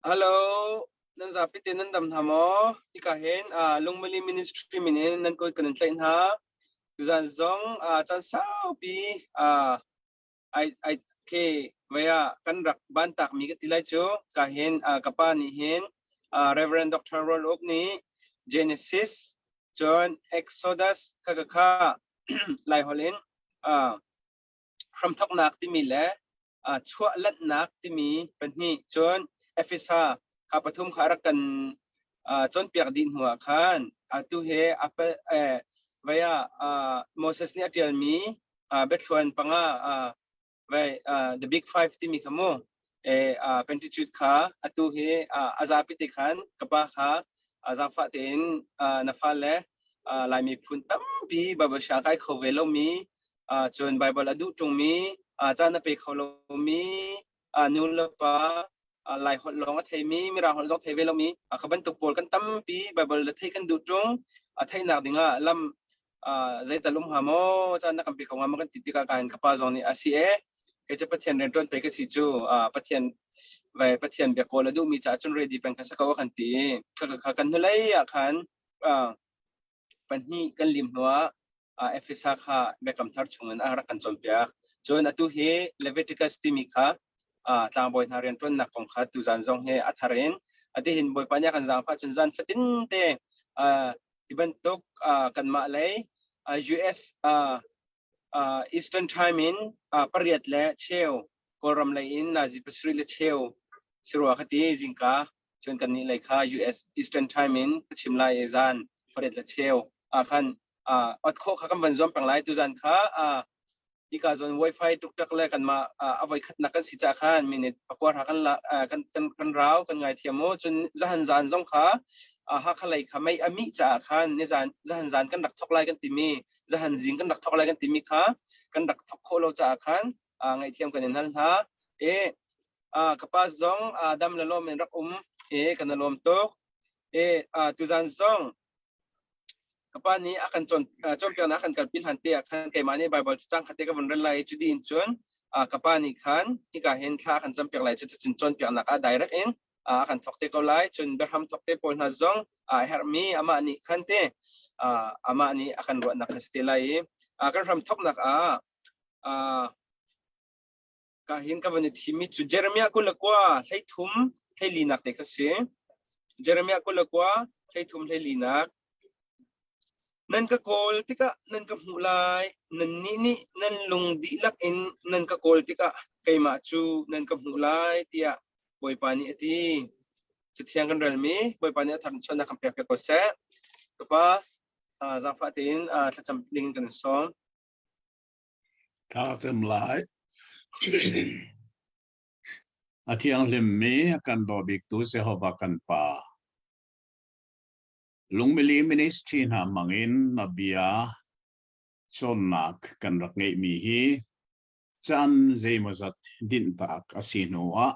Hello, nan zapi te nan dam hna maw? Hika hin uh, Lungmili Ministry min in nan kut kan in tlaih hna. Tuzan zong uh, caan saupi uh, ai ai ke vaya kan rak ban tak mi ka ti lai cu ka hin uh, ka pa nih hin uh, Reverend Dr. Ron Uk nih Genesis cun Exodus kha kha kha Lai holh in uh, hramthawknak timi le uh, chuahlanhnak timi pahnih cun Efesa kha pathum kha rak kan uh, cawnpiak dih hnuah khan atu he apel eh, vaya uh, Moses nih a ṭialmi uh, biathluan panga uh, vai uh, the big five timi kha mu eh, uh, Pentateuch kha atu hi uh, a zapi te khan ka pa kha uh, zaangfah tein uh, na fale uh, Laimi phun tampi Bible sha kai kho ve lomi uh, cun Bible a duh ṭungmi uh, caan a pe kho lomi uh, nu le pa uh, Lai holh lawng a theimi Mirang holh zong thei ve lomi uh, kha bantuk pawl kan tampi Bible le thei kan duh ṭung a theihnak dingah lam uh, zeital um hnga maw caan na kan pe kho hnga maw kan ti tikah kahin ka pa zong nih a si e kei cu Pathian rianṭuan pei ka si cu uh, Pathian vai Pathian bia kawl a duhmi caah cun ready peng ka si ko kan ti kha kha kan hnulei ah khan uh, pahnih kan lim hnuah uh, Efesa kha Biakam Thar chungin a rak kan cawnpiak. Cun atu hi Leviticus timi kha uh, tlangbawi hna rianṭuannak kong kha tuzan zong hi a thar in atihin Bawipa nih a kan zaangfah cun zan fatin te uh, hi bantuk uh, kanmah lei uh, US uh, uh, Eastern Time in uh, pariat le cheu Kawlram lei in nazi pasarih le cheu sirua kha ti zingka cun kan nih lei kha US Eastern Time in ka chim lai i zan pariat le cheu ah khan uh, ot khawh kha kan van zuam peng lai tu zan kha uh, hika zawn wifi tuktak le kanmah uh, a voi khatnak kan si ca khan minute pakua hra kan la uh, kan kan kan rau kan ngai thiam mu cun zahan zan zong kha uh, Hakha lei kha mei a mih caah khan ni zan zahan zan kan rak thok lai kan timi zahan zing kan rak thok lai kan timi kha kan rak thok khawh lo caah khan uh, ngaihthiam kan in hal hna e uh, ka pa zong uh, dam le lawm in rak um e kan lawm tuk e uh, tuzan zong ka pa nih a kan cawn cawnpiaknak a kan kalpi hlan te ah khan keimah nih Baibal cang khate ka vun rel lai i cu dih in cun ka pa nih khan hika hin thla a kan campiak lai cu cun cawnpiaknak ah direct in a kan thawk te ko lai cun biahram thawk te pawl hna zong a herhmi amah nih khan te amah nih a kan ruahnak kha si te lai i kan hram thawknak ah Ka hin ka van i thimmi cu Jeremiah 29 13 hlei te kha si. Jeremiah 29 13 hlei nak. Nan ka kawl tikah nan ka hmuh lai. Nannih nih nan lung dihlak in nan ka kawl tikah keimah cu nan ka hmuh lai tiah Bawipa nih a ti. Cathiang kan relmi Bawipa nih a tharchuahnak kan pek piak ko seh. Ka pa, zaangfah tein thlacam ding kan sawm. Thla cem lai. A thianghlimmi a kan daw biktu Jehovah kan Pa. Lungmili ministry hna hmangin na bia cawnnak kan rak ngeihmi hi caan zeimawzat dinhtak a si hnu ah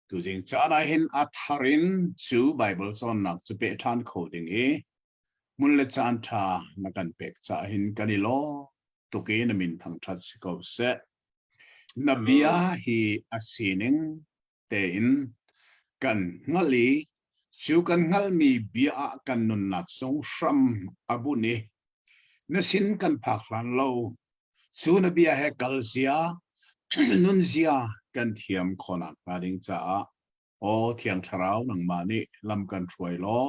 tuzing caan ah hin a thar in cu Bible cawnnak cu peh ṭhan kho ding i Hmun le caan ṭha na kan pek caah hin kan i lawm tuk i na min thangṭhat si ko seh. Na bia hi a sining tein kan hngalh i cu kan hngalhmi bia ah kan nunnak zong hram a bunh i na sin kan phak hlan lo cu na bia he kal zia nun zia kan thiam khawhnak hnga ding caah Aw Thiang Thlarau nangmah nih lam kan hruai law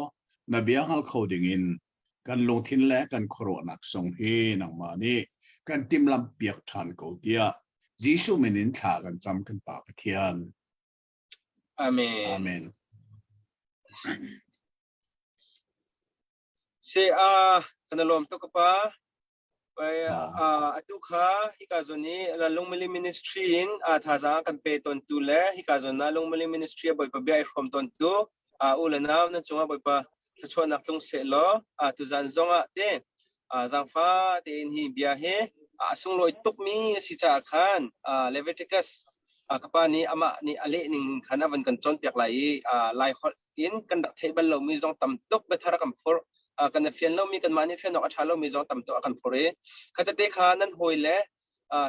na bia hngal kho dingin kan lungthin le kan khuaruahnak zong hi nangmah nih kan timhlamh piak ṭhan ko tiah Jesuh min in thla kan cam kan Pa Pathian. Amen. Amen. Si a kan lawm tuk ka pa. Atu kha hika zawn i Lungmili Ministry in thazaang kan pe tawntu le hika zawn ah Lungmili Ministry a Bawipa bia i hrawm tawntu u le nau nan cungah Bawipa thluachuahnak tlung seh law tuzan zongah te zaangfa tein hi bia hi a sunglawi tukmi a si caah khan Leviticus ka pa nih amah nih a leh ning khan a van kan cawnpiak lai i Lai holh in kan rak theih bal lomi zong tam tuk biathar a kan phurh kan i fian lomi kanmah nih fian awk a ṭha lomi zong tam tuk a kan phurh i khatete kha nan hawi le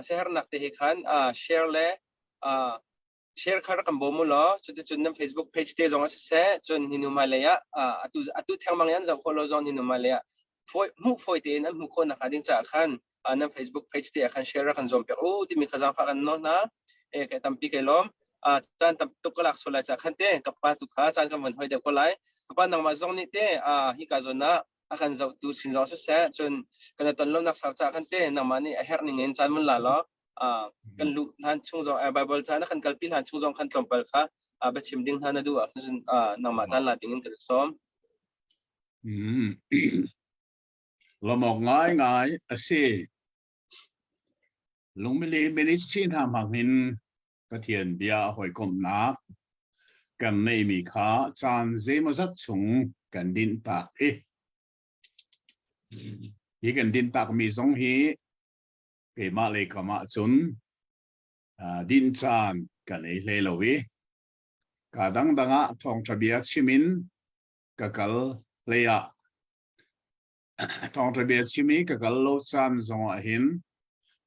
siaherhnak te he khan share le. Share kha rak kan bawm u law cuticun nan Facebook page te zong ah siseh cun hi nu hmailei ah atu atu thengmang in an zoh khawh lo zong hi nu hmailei ah fawi hmuh fawi tein an hmuh khawh nakhnga ding caah khan nan Facebook page te ah khan share rak kan zuam piak u timi kha zaangfah kan nawl hna. E kai tampi kai lawm. Caan tam tuk ka lak sual lai caah khan te ka pa tu kha caan kan von hoi deuh ko lai. Ka pa nangmah zong nih te hi ka zawn ah a kan zohtu sin zong siseh cun kan i ton lonak sau caah khan te nangmah nih a herh ning in caan mun la law kan luh hlan chung zong Bible caan a kan kalpi hlan chung zong khan tlawmpal kha biachim ding hna na duh ahcun nangmah caan la ding in kan sawm. Lawmawk ngai ngai a si. Lungmili ministry hna hmang in Pathian bia hawikomhnak kan neimi kha caan zeimawzat chung kan dinh tak i hi kan dinh takmi zong hi keimah lei kam ahcun dinh caan ka nei hlei lo i ka dangdang ah thawngṭha bia chim in ka kal hlei ah thawngṭha bia chim i ka kal lo caan zong ah hin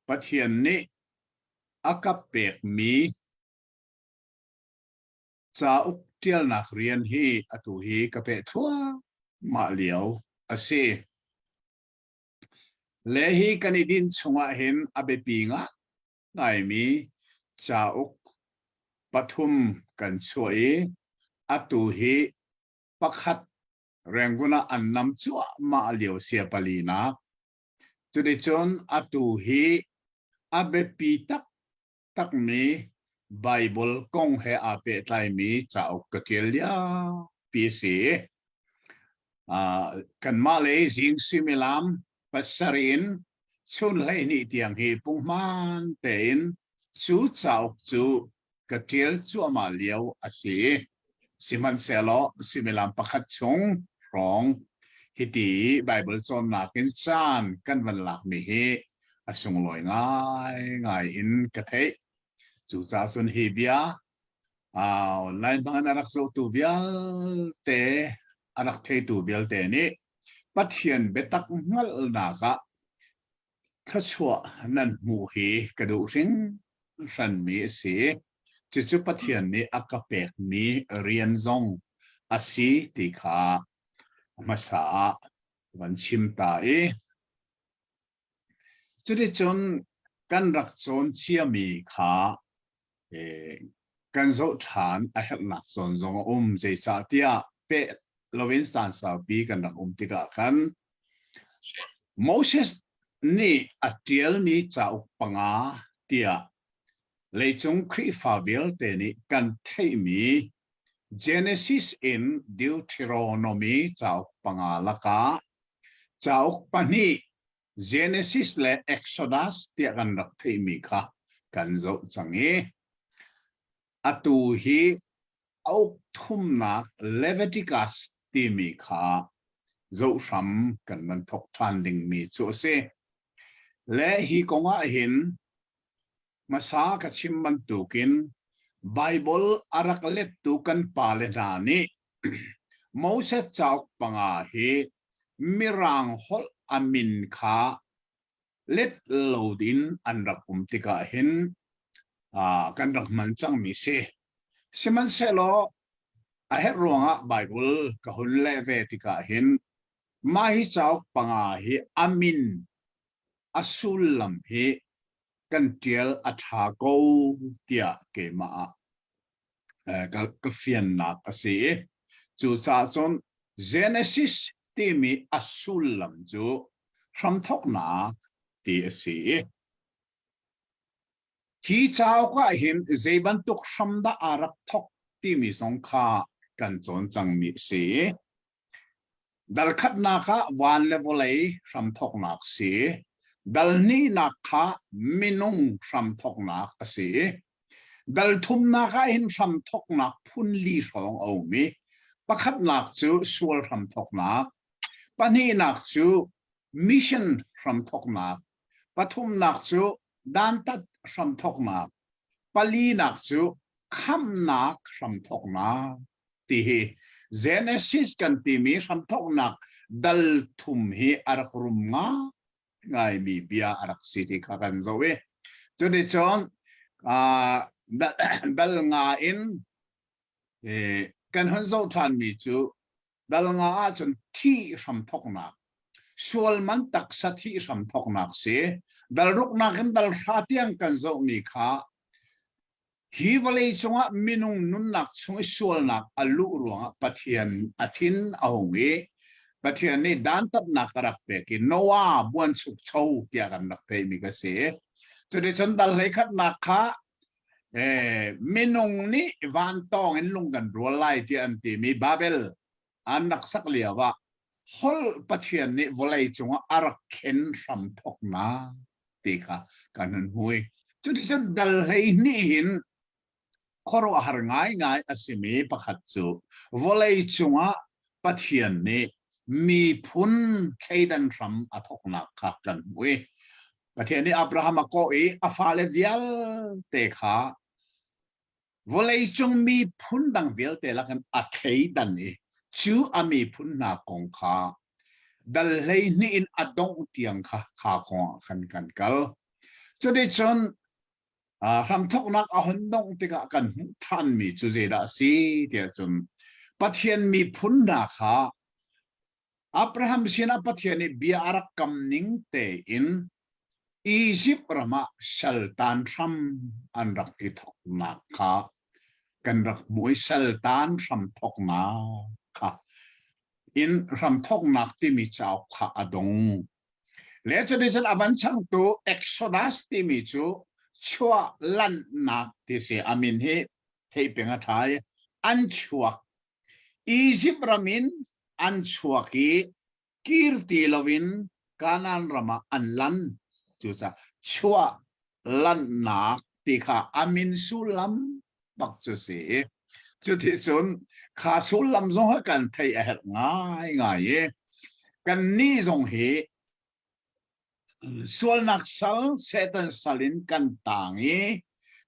Pathian nih a ka pekmi cauk ṭialnak rian hi atu hi ka peh thluahmah lio a si. Le hi kan i dinh chungah hin a biapi ngaimi cauk pathum kan chuah i atu hi pakhat Rangoon ah an nam cuahmah lio sia palinak. Cuticun atu hi a biapi taktakmi Baibal kong he aa pehtlaimi cauk ka ṭial liopi a si. Kanmah lei zing suimilam pasarih in chun 12 tiang hi punghman tein cu cauk cu ka ṭial cuahmah lio a si. Sihmanhsehlaw suimilam pakhat chung hrawng hiti Baibal cawnnak in caan kan van lakmi hi a sunglawi ngaingai in ka theih. Cucaah cun hi bia online hmang in a rak zohtu vialte, a rak theitu vialte nih Pathian biatak hngalhnak ah thluachuah nan hmuh hi ka duh hringhranmi a si. Cucu Pathian nih a ka pekmi rian zong a si ti kha hmasa ah van chim ta i cuticun kan rak cawn ciami kha kan zoh ṭhan a herhnak zawn zong a um. Zeicahtiah peh loin caan saupi kan rak um tikah khan Moses nih a ṭialmi cauk panga tiah leicung Khrihfa vialte nih kan theihmi Genesis in Deuteronomy cauk panga lakah cauk pahnih Genesis le Exodus tiah kan rak theihmi kha kan zoh cang i atu hi a uk thumnak Leviticus timi kha zohhram kan van thok ṭhan dingmi cu a si. Le hi kong ah hin hmasa ka chim bantukin Bible a rak lettu kan pale hna nih Moses cauk panga hi Mirang holh a min kha let lo din an rak um tikah hin kan rak hman cangmi si. Sihmanhsehlaw a herh ruangah Bible ka hun leh ve tikah hin mah hi cauk panga hi a min a sullam hi kan ṭial a ṭha ko tiah keimah ah ka fiannak a si i cucaah cun Genesis timi a sullam cu hramthawknak ti a si i hi cauk ah hin zei bantuk hram dah aa rak thawk timi zong kha kan cawn cangmi a si. Dal khatnak ah van le vawlei hramthawknak si. Dal hnihnak kha minung hramthawknak a si. Dal thumnak ah hin hramthawknak phun li hrawng a um i pakhatnak cu sual hramthawknak, pahnihnak cu mission hramthawknak, pathumnak cu dantat hramthawknak, palinak cu khamhnak hramthawknak ti hi Genesis kan timi hramthawknak dal thum hi a rak rum ngaimi bia a rak si ti kha kan zoh i cuticun. Dal nga in kan hun zoh ṭhanmi cu dal nga ahcun thih hramthawknak, sual man taksa thih hramthawknak si. Dal ruknak in dal hra tiang kan zohmi kha hi vawlei cungah minung nunnak chung i sualnak a luh ruangah Pathian a thin a hung i Pathian nih dantatnak a rak pek i Noah buanchukcho tiah kan rak theihmi ka si. Cuticun dal hleikhatnak kha minung nih vantawng in lung kan rual lai tiah an timi Babel an rak sak lio ah holh Pathian nih vawlei cungah a rak thlen hram thawknak ti kha kan hun hmui. Cuticun dal 12 hin khuaruahhar ngaingai a simi pakhat cu vawlei cungah Pathian nih miphun thleidan hram a thawknak kha kan hmuh i Pathian nih Abraham a kawh i a fale vialte kha vawleicung miphun dang vialte lakin a thleidan i cu a miphun hna kong kha dal 12 in a dongh tiang kha kha kong ah khan kan kal. Cuticun hramthawknak a hun dongh tikah kan hmuh ṭhanmi cu zeidah a si tiah cun Pathian miphun hna kha Abraham sinah Pathian nih bia a rak kam ning tein Izipt ram ah saltan hram an rak i thawknak kha kan rak hmuh i saltan hram thawknak kha in hramthawknak timi cauk kha a dong. Le cuticun a van changtu Exodus timi cu chuah lanhnak ti si a min hi theih peng a ṭha i an chuak Izipt ram in an chuak i kir ti loin Kanaan ram ah an lan. Cucaah chuah lanhnak ti kha a min sullam bak cu si. Cuticun kha sullam zong kha kan theih a herh ngaingai i kannih zong hi Sualnak sal, Satan sal in kan tang i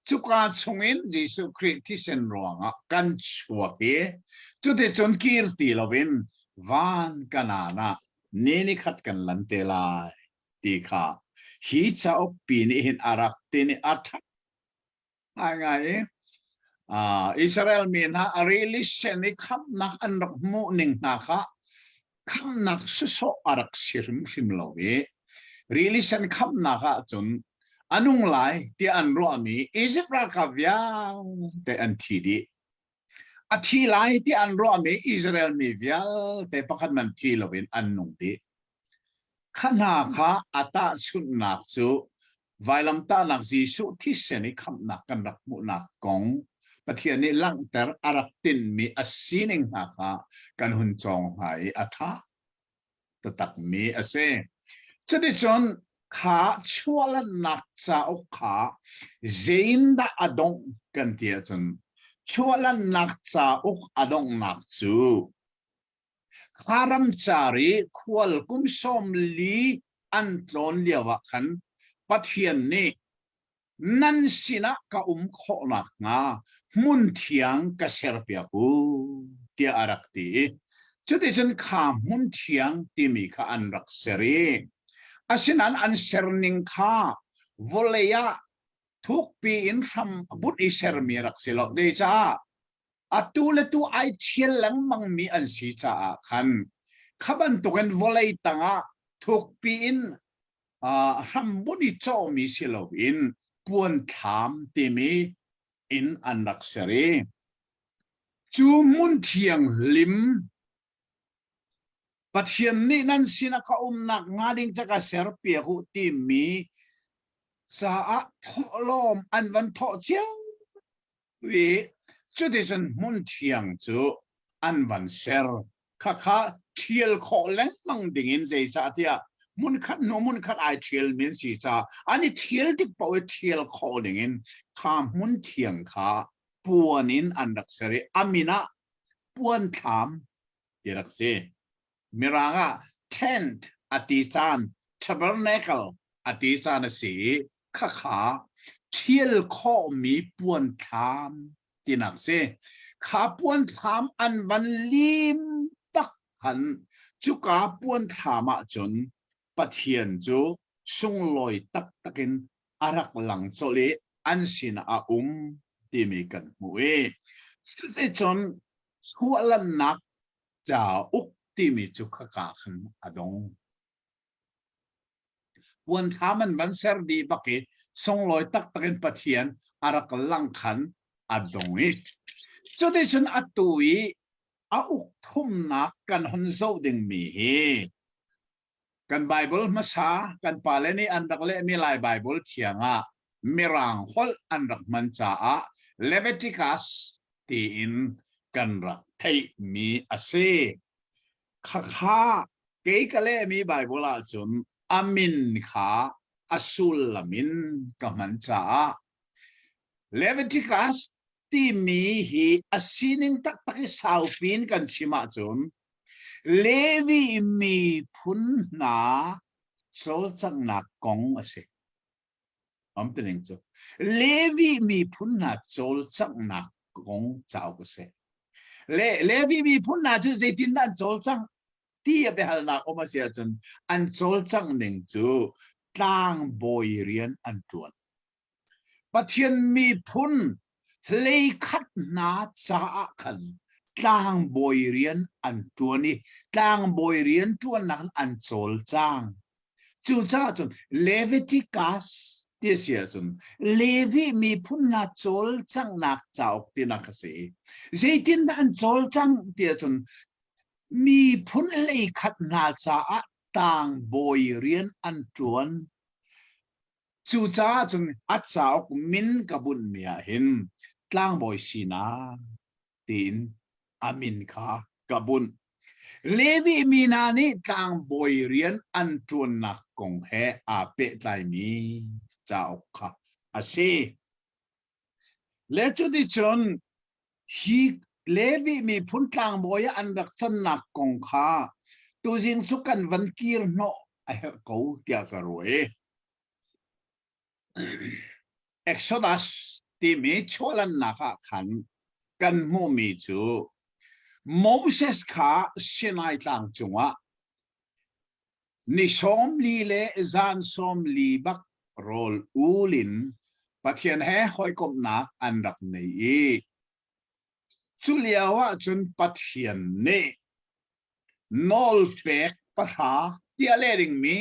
cuka chungin Jesuh Khrih thisen ruangah kan chuak i cuticun kir ti loin van Kanaan ah ni nikhat kan lan te lai ti kha hi cauk pi nih hin a rak tin i a ṭha Ngaingai i Israel mi hna a rili sen i khamhnak an rak hmuh ning hna kha khamhnak sawsawh a rak si hrimhrim lo i rili sen khamhnak ahcun a nung lai tiah an ruahmi Izipt ralkap vialte an thi dih. A thi lai tiah an ruahmi Israel mi vialte pakhat man thi loin an nung dih. Kha hna kha a tahchunhnak cu vailamtahnak Jesuh thisen i khamhnak kan rak hmuhnak kong Pathian nih langhter a rak tinhmi a sining hna kha kan hun cawng hna i a ṭha taktakmi a si. Cuticun kha chuahlannak cauk kha zeindah a dongh kan ti ahcun chuahlannak cauk a donghnak cu Kha ramcar i khual kum 40 an tlawn lioah khan Pathian nih nan sinah ka um khawh nakhnga hmun thiang ka serpiak u tiah a rak ti i cuticun kha hmun thiang timi kha an rak ser i asinain an serning kha vawlei ah thukpi in hram but i sermi a rak si lo. Zeicah atu le tu ai ṭhial lengmang mi an si caah khan kha bantukin vawlei tangah thukpi in hrambunh i cawhmi si loin puanthlam timi in an rak ser i cu hmun thianghlim Pathian nih nan sinah ka umnak hnga ding ca ka serpiak u timi caah thawhlawm an van thawh cio i cuticun hmun thiang cu an van ser. Khakha ṭhial khawh lengmang dingin zeicahtiah hmunkhat hnu hmunkhat ai ṭhialmi an si caah an i ṭhial tik paoh i ṭhial khawh dingin kha hmun thiang kha puan in an rak ser i a min ah puanthlam ti rak si. Mirang ah tent a ti caan tabernacle a ti caan a si i khakha ṭhial khawhmi puanthlam tinak si. Kha puanthlam an van lim bak khan cuka puanthlam ahcun Pathian cu sunglawi taktak in a rak lang colh i an sinah a um. timi kan hmuh i cuticun chuahlannak cauk timi cu khaka khan a dong. Puanthlam an van ser dih bak i sunglawi taktak in Pathian a rak lang khan a dong i cuticun atu i a uk thumnak kan hon zoh dingmi hi kan Bible hmasa kan pale nih an rak lehmi Lai Bible thiang ah Mirang holh an rak hman caah Leviticus tiin kan rak theihmi a si. Khakha kei ka lehmi Bible ahcun a min kha a sullam in ka hman caah Leviticus timi hi a sining taktak i saupi in kan chim ahcun Levi miphun hna cawlcanghnak kong a si. Umtuning cu Levi miphun hna cawlcanghnak kong cauk a si. Le Levi miphun hna cu zeitindah an cawlcangh ti a biahalnak um a si ahcun an cawlcangh ning cu tlangbawi rian an ṭuan. Pathian miphun hleikhat hna caah khan tlangbawi rian an ṭuan i tlangbawi rian ṭuannak in an cawlcang. Cucaah cun Leviticus ti a si ahcun Levi miphun hna cawlcanghnak cauk tinak a si. Zeitindah an cawlcangh ti ahcun miphun hleikhat hna caah tlangbawi rian an ṭuan. Cucaah cun a cauk min ka bunhmi ah hin tlangbawi sinak tiin a min kha ka bunh. Levi mi hna nih tlangbawi rian an ṭuannak kong he aa pehtlaimi cauk kha a si. Le cuticun hi Levi miphun tlangbawi ah an rak cannak kong kha tuzing cu kan van kir hnawh a herh ko tiah ka ruah i Exodus timi chuahlannak ah khan kan hmuhmi cu Moses kha Sinai tlang cungah ni 40 le zan 40 bak rawl ul in Pathian he hawikomhnak an rak nei i cu lio ah cun Pathian nih nawlpek pahra tiah leh dingmi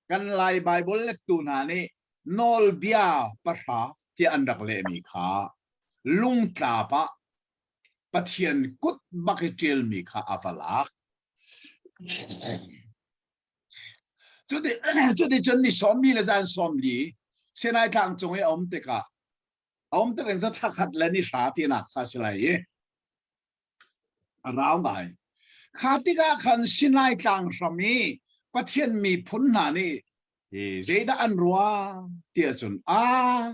kan Lai Baibal lettu hna nih nawlbia pahra tiah an rak lehmi kha lungtlap ah Pathian kut bak i ṭialmi kha a va lak. Cuti cuti cun ni 40 le zan 40 Sinai tlang cung i a um tikah a um tik in cu thla khat le ni hra tinak kha si lai i a rau ngai. Kha tikah khan Sinai tlang hram i Pathian miphun hna nih zeidah an ruah ti ahcun a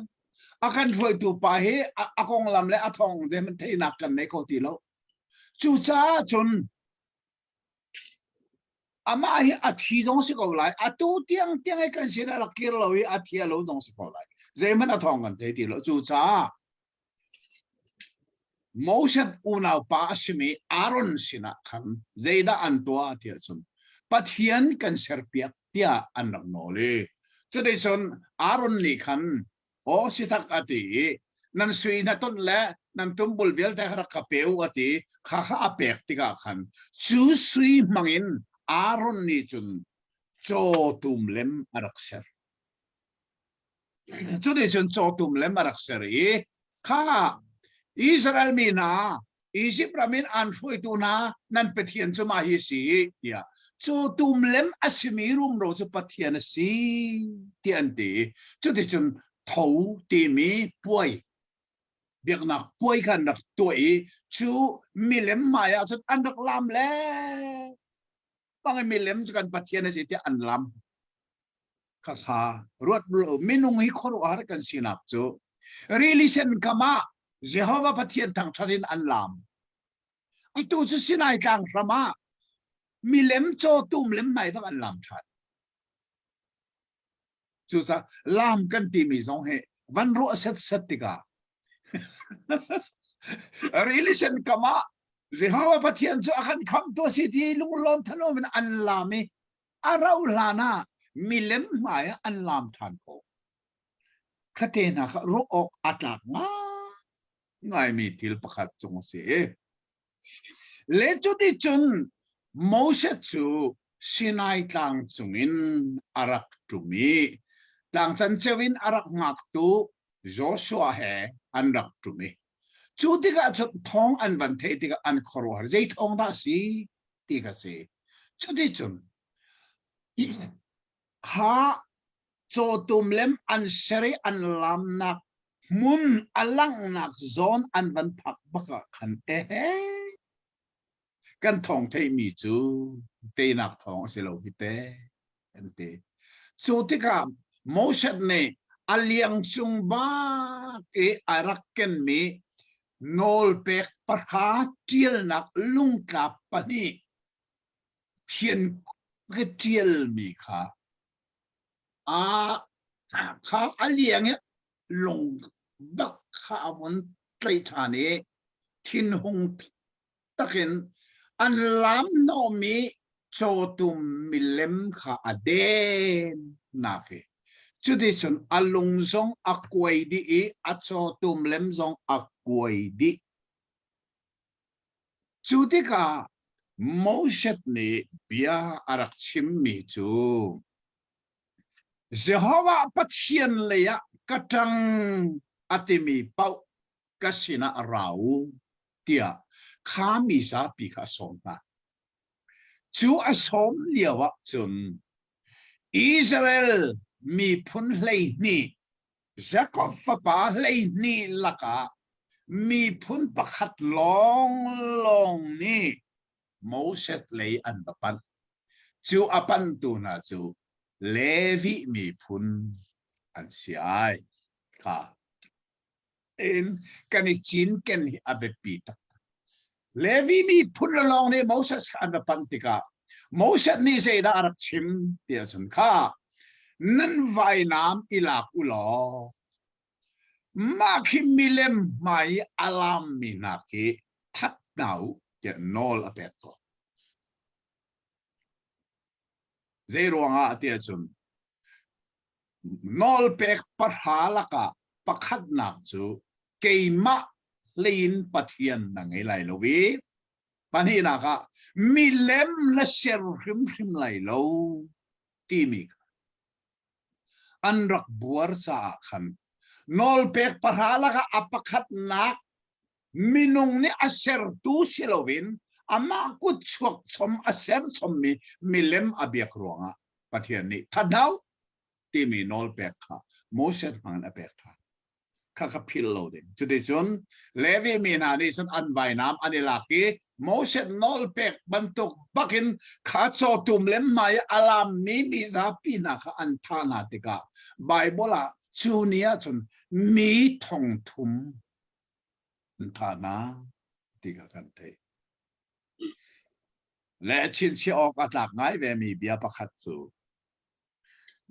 a kan hruaitu pa hi a konglam le a thawng zeihmanh theihnak kan nei kho ti lo. Cucaah cun amah hi a thi zong si ko lai atu tiang tiang i kan sin a rak kir lo i a thi a lo zong si ko lai zeihmanh a thawng kan thei ti lo cucaah Moses unaupa a simi Aaron sinah khan zeidah an tuah tiah cun Pathian kan serpiak tiah an rak nawl i cuticun Aaron nih khan aw si tak a ti i nan sui na tonh le nan tumbul vialte kha rak ka pe u a ti kha kha a pek tikah khan cu sui hmangin Aaron nih cun cawtum lem a rak ser. Cuticun cawtum lem a rak ser i kha Israel mi hna Izipt ram in aan hruaitu hna nan Pathian cu mah hi a si tiah cawtum lem a simi rumro cu Pathian a si tiah an ti. Cuticun tho timi puai biaknak puai kha an rak tuah i cu milem hmai ah cun an rak lam le bang i milem cu kan Pathian a si tiah an lam. Khakha ruat lo minung hi khuaruahhar kan sinak cu rili sen kam ah Jehovah Pathian thangṭhat in an laam. Atu cu Sinai tlang hram ah milem cawtum lem hmai bak an laam ṭhan. Cucaah laam kan timi zong hi van ruah setset tikah rili sen kam ah Jehovah Pathian cu a kan khamtu a si ti lunglawm thanuam in an laam i a rauh hlan ah milem hmai ah an laam ṭhan ko. Khate hna kha ruah awk a tlak ngai. ngaimi thil pakhat cung a si. Le cuticun Moses cu Sinai tlang cungin a rak ṭum i tlang canceo in a rak hngaktu Joshua he an rak ṭum i cu tikah cun thawng an van theih tikah an khuaruahhar zei thawng dah si ti kha si. Cuticun kha cawtum lem an ser i an lamnak hmun a langhnak zawn an van phak bak ah khan ehe kan thawng theihmi cu teinak thawng a si lo hi te an ti. Cu tikah Moses nih a liang cung bak i a rak kenmi nawlpek pahra ṭialnak lungtlap pahnih thian ka ṭialmi kha a kha a liang i lung bak kha a vun tlaih ṭhan i thinhung takin an lam hnawhmi cawtum milem kha a den nak hi cuticun a lung zong a kuai dih i a cawtum lem zong a kuai dih. Cu tikah Moses nih bia a rak chimmi cu Jehovah Pathian lei ah ka ṭang a timi paoh ka sinah ra u tiah kha mi zapi kha a sawm hna. Cu a sawm lio ah cun Israel miphun 12 Jakob fapa 12 lakah miphun pakhat lawnglawng nih Moses lei an va panh. Cu a panhtu hna cu Levi miphun an si ai. Kha in kan i cinken hi a biapi taktak. Levi miphun lawng nih Moses kha an va panh tikah Moses nih zeidah a rak chim ti ahcun kha nan vainam i lak u law mah khi milem hmai i a lammi hna khi that hna u tiah nawl a pek ko. Zei ruangah ti ahcun Nawlpek pahra lakah pakhatnak cu keimah hlei in Pathian na ngei lai lo i pahnihnak ah milem na ser hrimhrim lai lo timi kha an rak buar caah khan nawlpek pahra lakah a pakhatnak minung nih a sertu si loin amah kut chuak chom a ser chommi milem a biak ruangah Pathian nih thadau timi nawl pek kha Moses hmang in a pek ṭhan. Kha kha philh lo ding. Cuticun Levi mi hna nih cun an vainam an i lak i Moses nawl pek bantuk bakin kha cawtum le hmai a lammi mi zapi hna kha an thah hna tikah Baibal ah cu ni ah cun mi thong thum an thah hna ti kha kan theih. Le chinchiah awk a tlak ngai ve mi bia pakhat cu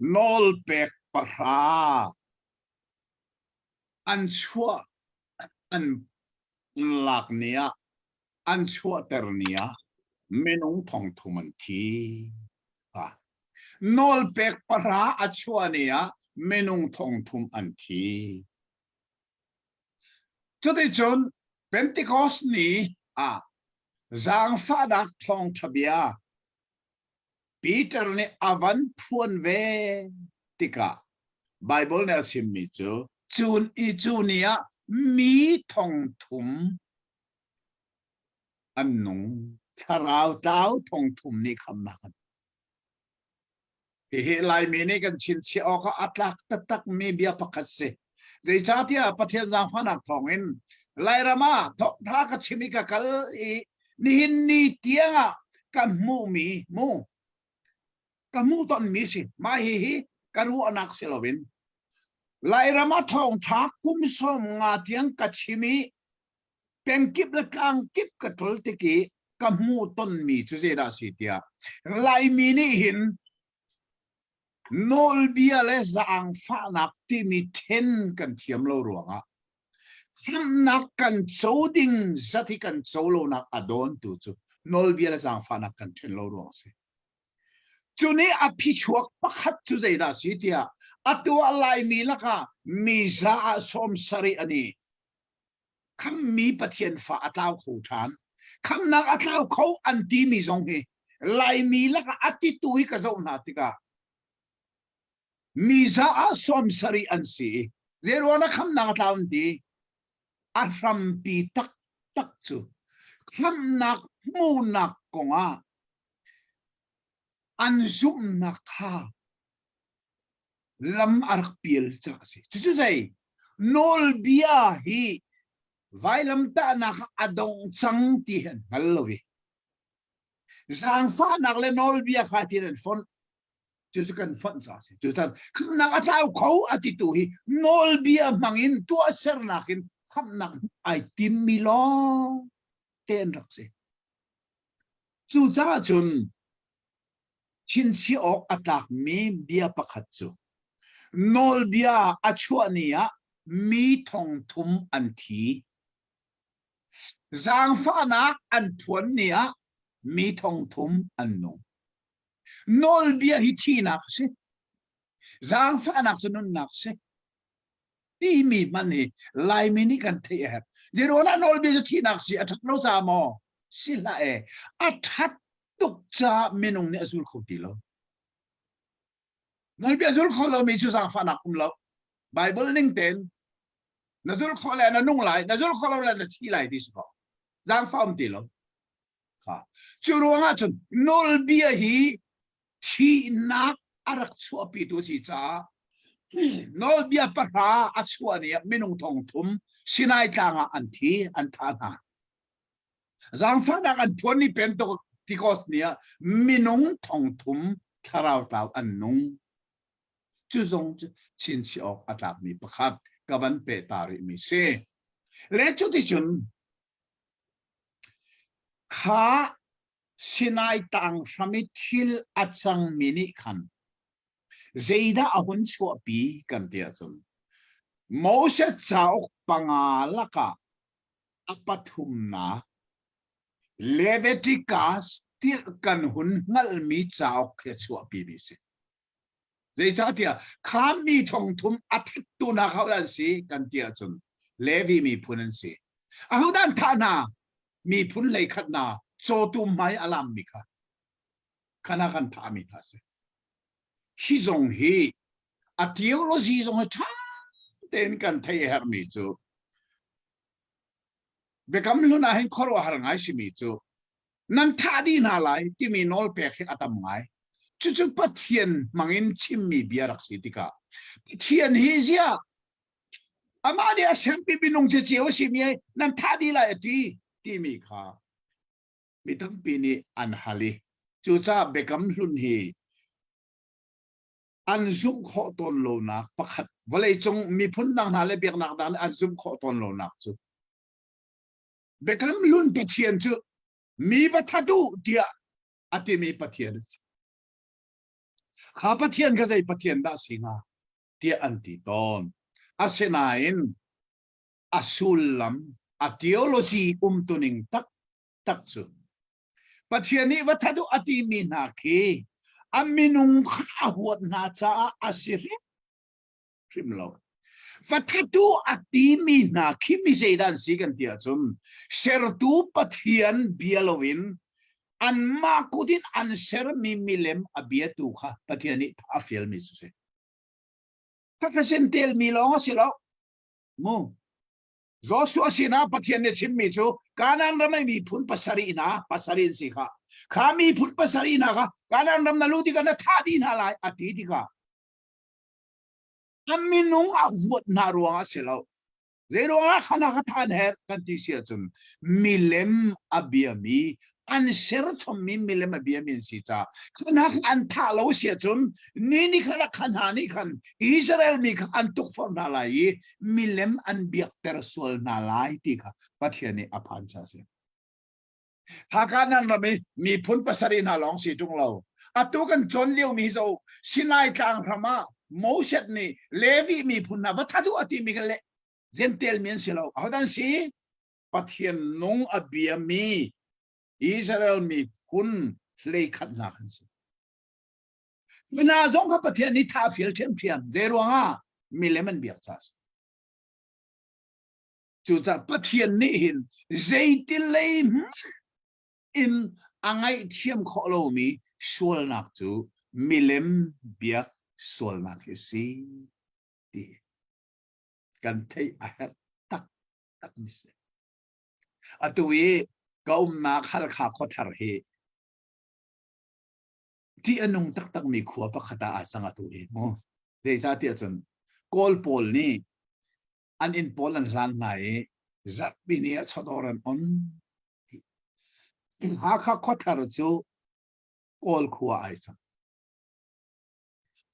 nawlpek pahra an chuah an lak ni ah an chuahter ni ah minung thong thum an thi. Nawlpek pahra a chuah ni ah minung thong thum an thi. Cuticun Pentecost ni ah zaangfahnak thawngṭha bia Peter nih a van phuan ve tikah Baibal nih a chimmi cu cun i cu ni ah mi thong thum an nung thlarau tlau thong thum nih khamnak an Hihi Laimi nih kan chinchiah awk ah a tlak taktakmi bia pakhat si. Zeicahtiah Pathian zaangfahnak thawngin Lairam ah thawngṭha ka chim i ka kal i nihin ni tiangah ka hmuhmi mu ka hmuh tonmi si. Mah hihi ka ruahnak si loin Lairam ah thawngṭha kum 50 tiang ka chim i pengkip le tlangkip ka ṭol tik i ka hmuh tonmi cu zeidah a si tiah Laimi nih hin nawlbia le zaangfahnak timi ṭhen kan thiam lo ruangah khamhnak kan co ding zat hi kan co lonak a dawntu cu nawlbia le zaangfahnak kan ṭhen lo ruang a si. Cu nih a phichuak pakhat cu zeidah a si tiah atu ah Laimi lakah mi za ah 70 an i. Khammi Pathian fa a tlau kho ṭhan. Khamnak a tlau kho an timi zong hi Laimi lakah a titu hi ka zoh hna tikah mi za ah 70 an si i zeiruang dah khamnak a tlau an ti? A hrampi taktak cu khamnak hmuhnak kongah an zumhnak kha lam a rak pial caah a si. Cucu zei? Nawlbia hi vailamtahnak a dong cang ti hi an hngal lo i zaangfahnak le nawlbia kha tin an fonh. Cucu kan fonh caah a si. Cucaah khamhnak a tlau kho a titu hi nawlbia hmangin tuahsernak in khamhnak ai timmi lawng te an rak si. Cucaah cun Chinchiah awk a tlakmi bia pakhat cu nawlbia a chuah ni ah mi thongthum an thi. Zaangfahnak an phuan ni ah mi thongthum an nung. Nawlbia hi thihnak a si. Zaangfahnak cu nunnak a si. Timi hmanh hi Laimi nih kan theih a herh. Zeiruangah nawlbia cu thihnak si a ṭhat lo ca maw? Si hlah e. A ṭhat tuk caah minung nih a zul kho ti lo. Nawlbia zul kho lomi cu zaangfahnak um lo. Bible ning tein na zul khawh le na nung lai, na zul khawh lo le na thi lai ti si ko. Zaangfah um ti lo. Kha. Cu ruangah cun nawlbia hi thihnak a rak chuahpitu a si caah nawlbia pahra a chuah ni ah minung thong thum Sinai tlang ah an thi, an thah hna. Zaangfahnak an ṭhuan ni Pentecost ni ah minung thong thum thlarau tlau an nung. Cu zong cu chinchiah awk a tlakmi pakhat ka van peh ta rihmi si. Le cuticun kha Sinai tlang hram i thil a cangmi nih khan zeidah a hun chuahpi kan ti ahcun Moses cauk panga lakah a pathumnak Leviticus tiah kan hun hngalhmi cauk khi a chuahpimi a si. Zeicahtiah kha mi thongthum a thattu hna kha an si kan ti ahcun Levi miphun an si. Ahodah an thah hna? Miphun hleikhat hna cawtum hmai a lammi kha khana kan thahmi hna si. Hi zong hi a theology zong hi ṭha tein kan theih a herhmi cu Biakam hlun ah hin khuaruahhar ngai simi cu nan thah dih hna lai timi nawlpek hi a tam ngai. Cucu Pathian hmangin chimmi bia rak si tikah Pathian hi ziah amah nih a sermi minung cio a simi nan thah dih lai a ti timi kha mi tampi nih an hal i cucaah Biakam hlun hi an zumh khawh tawn lonak pakhat vawleicung miphun dang hna le biaknak dang nih an zumh khawh tawn lonak cu Biakam hlun Pathian cu mi va that u tiah a timi Pathian a si. Kha Pathian kha zei Pathian dah si hnga tiah an ti tawn. Asinain a sullam a theology umtuning taktak cu Pathian nih va that u a timi hna khi a minung kha a huat hna caah a si hrimhrim lo. Va that u a timi hna khi mi zeidah an si kan ti ahcun sertu Pathian bia loin anmah kut in an sermi milem a biatu kha Pathian nih a fialmi cu si. Khakha sin telmi lawng a si lo. Mu. Joshua sinah Pathian nih chimmi cu Kanaan ram i miphun pasarih hna pasarih an si kha kha miphun pasarih hna kha Kanaan ram na luh tikah na thah dih hna lai a ti tikah a minung a huat hna ruangah si lo zei ruangah khana kha than her kan ti si ahcun milem a biami an serchommi milem a biami an si caah khana an thah lo si ahcun ni ni kha kha hna nih khan Israel mi kha an tukforh hna lai i milem an biakter sual hna lai ti kha Pathian nih a phan cha si. Haka nan ram i miphun pasarih hna lawng si ṭung lo. Atu kan cawn lio mi zo Sinai tlang hram ah Moses nih Levi miphun hna va that u a timi kha le Gentel mi an si lo. Ahodah an si? Pathian nung a biami Israel miphun hleikhat hna kan si. Mina zong kha Pathian nih tha fial ṭhiamṭhiam. Zei ruangah milem an biak ca si. Cucaah Pathian nih hin zeitil lei in a ngaihthiam khawh lomi sualnak cu milem biak sualnak hi si ti kan theih a herh taktak mi si. Atu i ka umnak Halkha khuathar hi ṭih a nung taktakmi khua pakhat ah aa cang atu hi mu. Zeicahtiah cun Kawl pawl nih an inn pawl an hlan hna i zarhpi ni ah chawdawr an on. Hakha khuathar cu Kawl khua ai cang.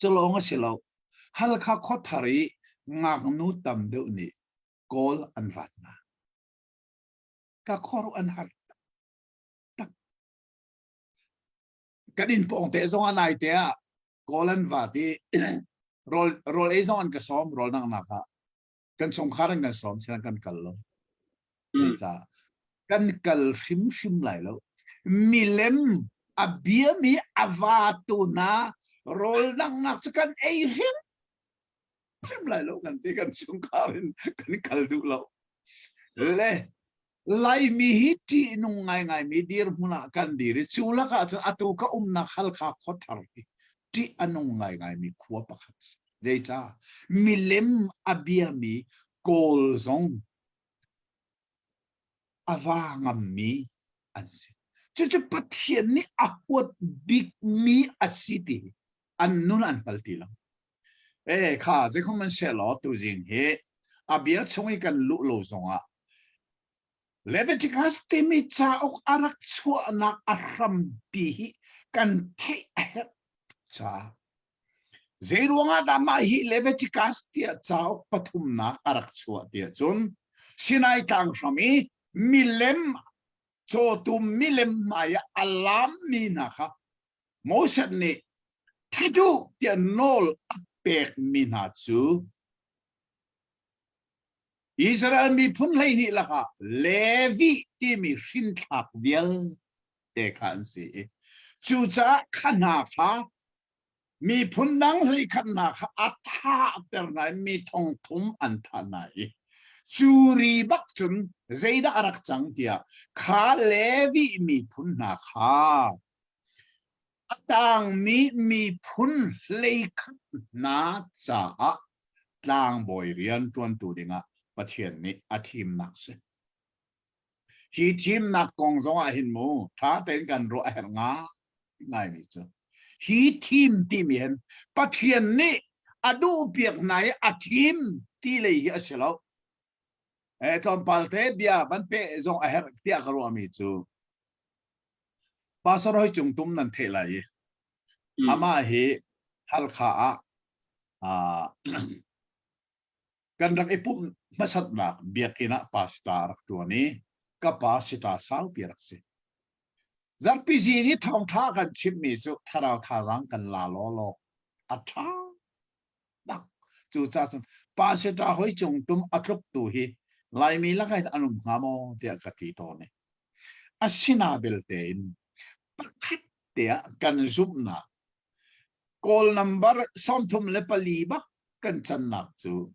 Cu lawng a si lo. Halkha khuathar i ngaknu tam deuh nih Kawl an vat hna. Ka khuaruah an har tak. Kan inn pawng te zong ah nai te ah Kawl an vat i rawl rawl ei zong an ka sawm rawl dangnak ah kan chungkhar an kan sawm sinan kan kal lo. Zeicah kan kal hrimhrim lai lo. Milem a biami a vatu hna rawl dangnak cu kan ei hrim hrim lai lo kan ti kan chungkhar in kan kal duh lo. Le Laimi hi ṭihnung ngaingaimi dirhmun ah kan dir i cu lakah cun atu ka umnak Halkha khuathar hi ṭih a nung ngaingaimi khua pakhat si. Zeicah? Milem a biami Kawl zong a va ngammi an si. Cucu Pathian nih a huat bikmi a si ti an nun an hngal ti lo. E kha zeikhom an seh law tuzing hi a bia chung i kan luh lo zongah Leviticus timi cauk a rak chuahnak a hrampi hi kan theih a herh caah zei ruangah dah mah hi Leviticus tiah cauk pathumnak a rak chuah tiah cun Sinai tlang hram i milem cawtum milem hmai ah a lammi hna kha Moses nih that u tiah nawl a pekmi hna cu Israel miphun 12 lakah Levi timi hrinthlak vialte kha an si i cucaah kha hna kha miphun dang hleikhat hna kha a thahter hna i mi thong thum an thah hna i cu ri bak cun zeidah a rak cang tiah kha Levi miphun hna kha A tangmi miphun hleikhat hna caah tlangbawi rian ṭuantu dingah Pathian nih a thimnak si. Hi thimnak kong zongah hin mu ṭha tein kan ruah a herh ngaingaimi cu hi thim timi hin Pathian nih a duhpiak hna i a thim ti lei hi a si lo. Eh, tlawmpal te bia van peh zong a herh tiah ka ruahmi cu Pastor Hoi Cung Tum nan theih lai i amah hi Halkha ah uh, kan rak i pumh hmasatnak biakinn ah pastor a rak ṭuan i ka pa sita saupi rak si. Zarhpi zing i thawngṭha kan chimmi cu thlarau thazaang kan la law law a ṭha bak. Cucaah cun pastor Hoi Cung Tum a tluk tu hi Laimi lakah hin an um hnga maw tiah ka ti tawn i Asina belte in pakhat te ah kan zumhnak Kawl number 34 bak kan cannak cu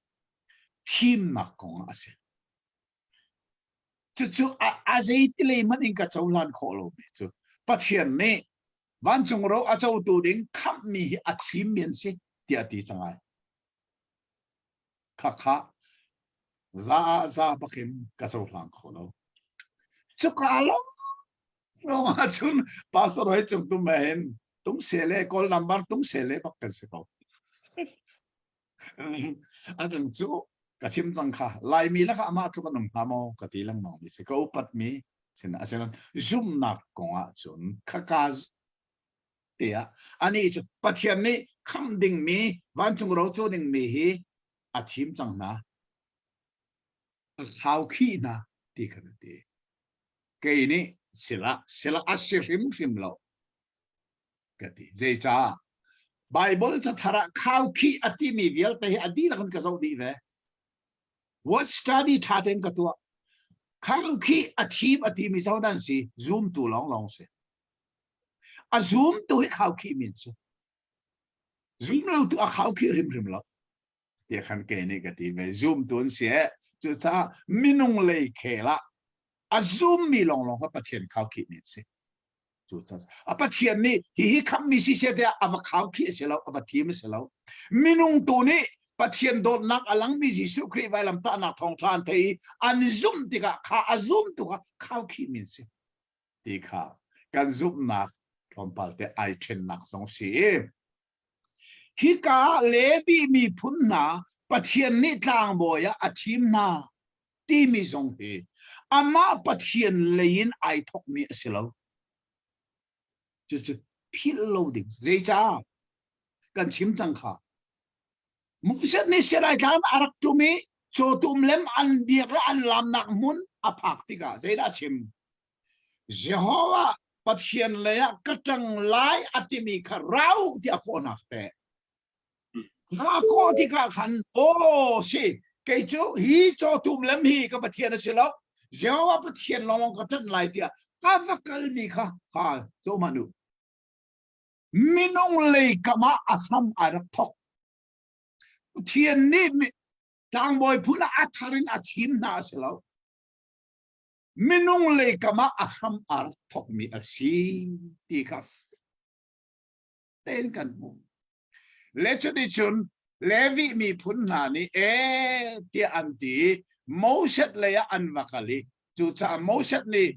thimnak kong ah a si. Cucu a, a zeiti lei hmanh in ka cohlan khawh lomi cu Pathian nih vancung ro a cotu ding khamhmi hi a thimmi an si tiah a ti cang ai. Khakha za ah za bakin ka cohlang kho lo. Cuka lawng lawng ahcun pastor hoi cung tum hin tung se le kawl number tung se le bak kan si ko. A dang cu ka chim cang kha Laimi lakah amah tluk an um hnga maw ka ti lengmang mi si ka upat mi sin asinain zumhnak kong ahcun khaka tiah anih cu Pathian nih khamh dingmi vancung ro co dingmi hi a thim cang hna a thlau khih hna ti khan a ti kei nih sila sila a si hrimhrim lo ka ti zeicah Bible cathar ah khaukhih a timi vialte hi a dihlak in ka zoh dih ve what study tha tein ka tuah khaukhih a thim a timi zo nan si zoom tu lawng lawng si A zumtu hi khaukhih min cu. Zum lo tu a khaukhih hrimhrim lo. Tiah khan kei nih ka ti ve. Zumtu an si eh. Cucaah minung lei khel ah a zummi lawnglawng kha Pathian khaukhihmi an si. Cucaah a Pathian nih hihi khammi si seh tiah a va khaukhih a si lo, a va thim a si lo. Minung tu nih Pathian dawtnak a langmi Jesuh Khrih vailamtahnak thawngṭha an theih i an zumh tikah kha a zumtu kha khaukhihmi an si. Ti kha kan zumhnak tlawmpal te ai ṭhennak zong si. Hika Levi miphun hna Pathian nih tlangbawi ah a thim hna timi zong hi amah Pathian lei in ai thawkmi a si lo. Cucu philh lo ding. Zeicah? Kan chim cang kha. Moses nih Sinai tlang a rak ṭum i cawtum lem an biak le an lamnak hmun a phak tikah zeidah a chim? Jehovah Pathian lei ah ka ṭang lai a timi kha rau tiah a kawhnak teh. A kawh tikah khan aw si kei cu hi cawtum lem hi ka Pathian a si lo Jehovah Pathian lawnglawng ka ṭanh lai tiah ka va kalmi kha kha co hmanh u. Minung lei kam ah a hram a rak thok. Pathian nih tlangbawi phun ah a thar in a thim hna a si lo. Minung lei kam ah a hram a rak thokmi a si ti kha tein kan hmuh. Le cuticun Levi miphun hna nih e tiah an ti i Moses lei ah an va kal i cucaah Moses nih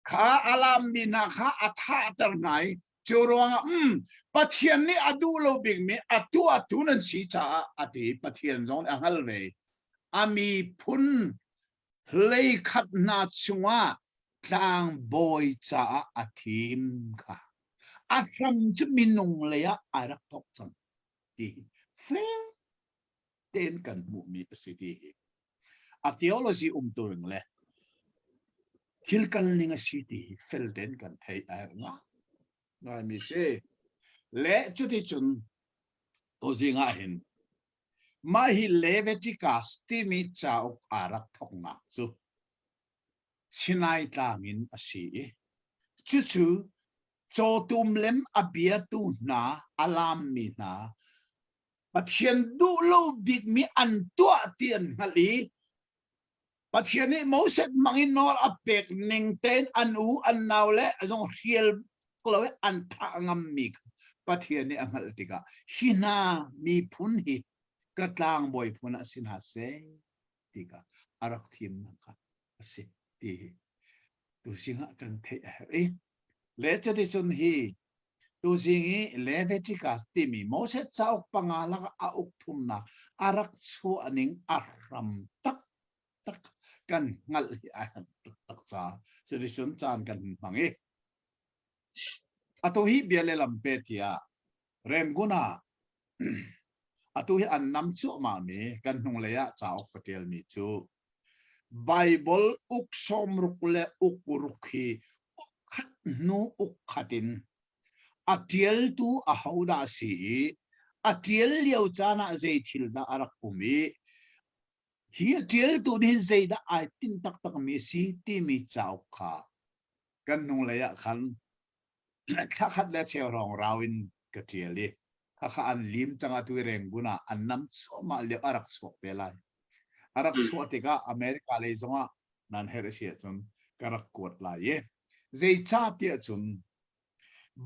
kha a lammi hna kha a thahter hna i cu ruangah um Pathian nih a duh lo bikmi a tuahtu nan si caah a ti Pathian zong nih a hngal ve a miphun hleikhat hna chungah tlangbawi caah a thim kha a hram cu minung lei ah a rak thawk cang ti fel tein kan hmuhmi a si ti hi a theology umtu ring le thil kal ning a si ti hi fel tein kan theih a herh nga ngaimi si le cuticun tuzing ah hin Mah hi Leviticus timi cauk aa rak thawknak cu Sinai Tlang in a si i cucu cawtum lem a biatu hna a laammi hna Pathian duh lo bikmi an tuah ti an hngalh i Pathian nih Moses hmang in nawl a pek ning tein an u an nau le zong hrial lo i an thah ngammi kha Pathian nih a hngalh tikah hi hna miphun hi ka tlangbawi phun ah si hna seh ti kha a rak thimnak kha a si ti hi tuzing ah kan theih a herh i le cuticun hi tuzing i Leviticus timi Moses cauk panga lakah a uk thumnak a rak chuah ning a hram tak tak kan hngalh hi a herh taktak ca cuticun caan kan hun hmang i atu hi bia le lam pe tiah Rangoon ah atu hi an nam cuahmah mi kan hnunglei ah cauk ka ṭialmi cu Baibal uk sawmruk le uk ruk hi uk khat hnu uk khat in a ṭialtu ahodah a si i a ṭial lio caan ah zei thil dah a rak um i hi a ṭialtu nih hin zeidah ai tinh taktakmi a si timi cauk kha kan hnunglei ah khan thla khat le cheu hrawng rau in ka ṭial i khakha an lim cang atu i Rangoon ah an nam cuahmah lio a rak chuak te lai. A rak chuah tikah America lei zongah nan herh a si ahcun ka rak kuat lai i zeicah tiah cun